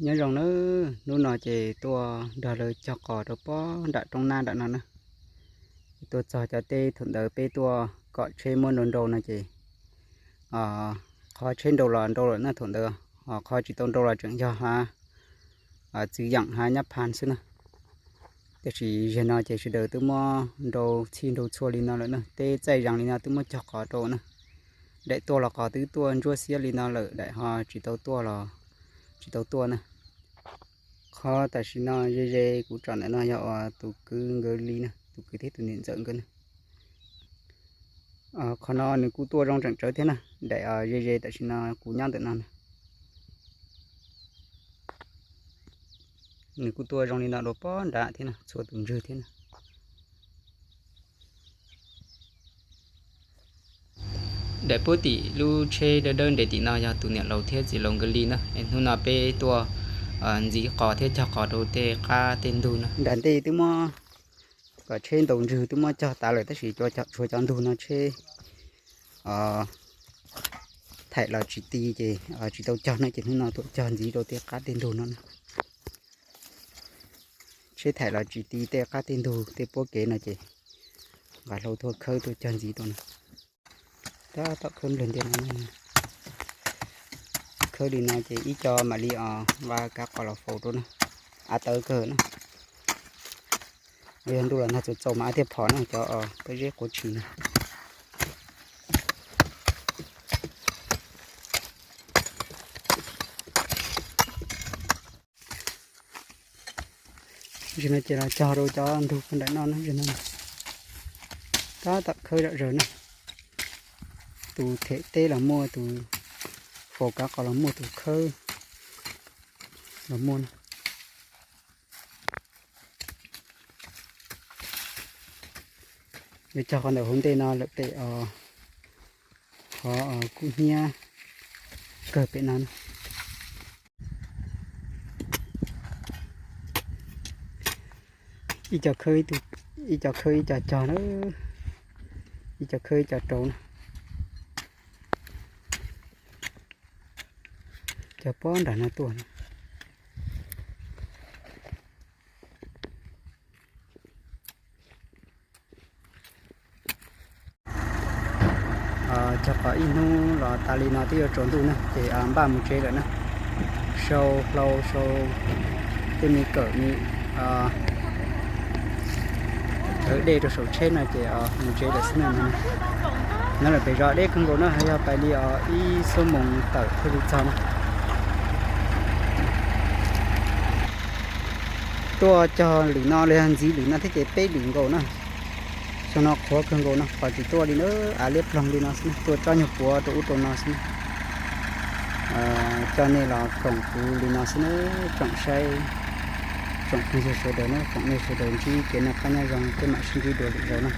Nyob zoo nawb, hnub no ces tuaj nrog lawv cog qos rau pob nram roob nab nram no na. Tuaj txog cov teb thaum ntawd peb tuaj kom tsheb muab nrau nrau no ces qhov tsheb nrau los nrau lawm na thaum ntawd, ho qhov tsis tau nrau los tseem yog ha txwv yam ha nyab phan xwb na. Tiam sis zaum no ces sawv daws twb muab nrau txhij nrau txhua li no lawm na, teb txaij zas li no twb muab cog qos rau na. Daim tuaj los qos twb tuaj ntsuab xiab li no lawm, daim ho tsis tau tuaj los tsis tau tuaj na. Qhov tam sim no ze ze kuv tsom ntawm no yog tus kwv nkawd li na, tus kwv thiab tus niam ntxawm nkawd na. Qhov no nws kuj tuaj zoo tseem tsawv thiab na, daim ze ze tam sim no kuv nyob ntawm no na. Nws kuj tuaj zoo li no rau pob nrad thiab na, txhua tus ntswg thiab na. Daim puab tim lub tsheb dawb dawb nres tim no yog tus niam laus thiab txiv laus nkawd li na. Hnub no peb tuaj ntxiv qos thiab cog qos rau tej qab tej ntug na. Nram ntej twb muab kom tsheb ntaus ntswg twb muab cog tas lawm tab sis tshuav cov ntug no tsheb thaim los tsis ti ces tsis tau cog no ces hnub no tuaj cog ntxiv rau tej qab tej ntug no na. Tsheb thaim los tsis ti tej qab tej ntug tej puab kev no ces nqa hlau tuaj khawb tuaj cog ntxiv rau no. Tab tom khawb nplawg ntias no, khawb li no ces ib co mam li os nqa kav qos los faus rau na. Av tawv kawg na. Yog ntuj los nag txaus txaus mas av thiaj phom na cov pob zeb quav tshis na. Zaum no ces los cog rau cov ntug puag nram no na, zaum no tab tom khawb zom zaws na. Tus them teb los muaj, tus faus kav qos los muaj, tus khawb los muaj na. Yuav cog qhov ntawm hauv ntej no lawm pem os, qhov kub hnyiab kawg pem no na. Ib co khawb, ib co khawb ib co cog na, ib co khawb ib co rau na. Cog pob nram no tuaj na. Cog qos ib hnub los tas li no twb yuav tsaus ntuj na ces npaj mus tsev lawm na. Sau hlau sau tej me kawm me cawv dej rau saum tsheb no ces mus tsev lawm xwb na. Nyob lawm pem zos deb kawg nkaus na, yog pais li os ib xuab moos tawm thiaj li txog na. Tuaj cog lwm no los yog ntxiv lwm no thiab ces peb lwm nkaus na. Xyoo no qhuav kawg nkaus no, qos tsis tuaj li na, av liab ploog li no xwb na, tuaj tsob nyuag puav rau ub rau no xwb na. Coj nej los koom kuv li no xwb na, tsoom saib, tsoom phooj ywg sawv daws na, foom nej sawv daws ntsib kev noj qab nyob zoo, peb mam sib ntsib dua lwm zaus na.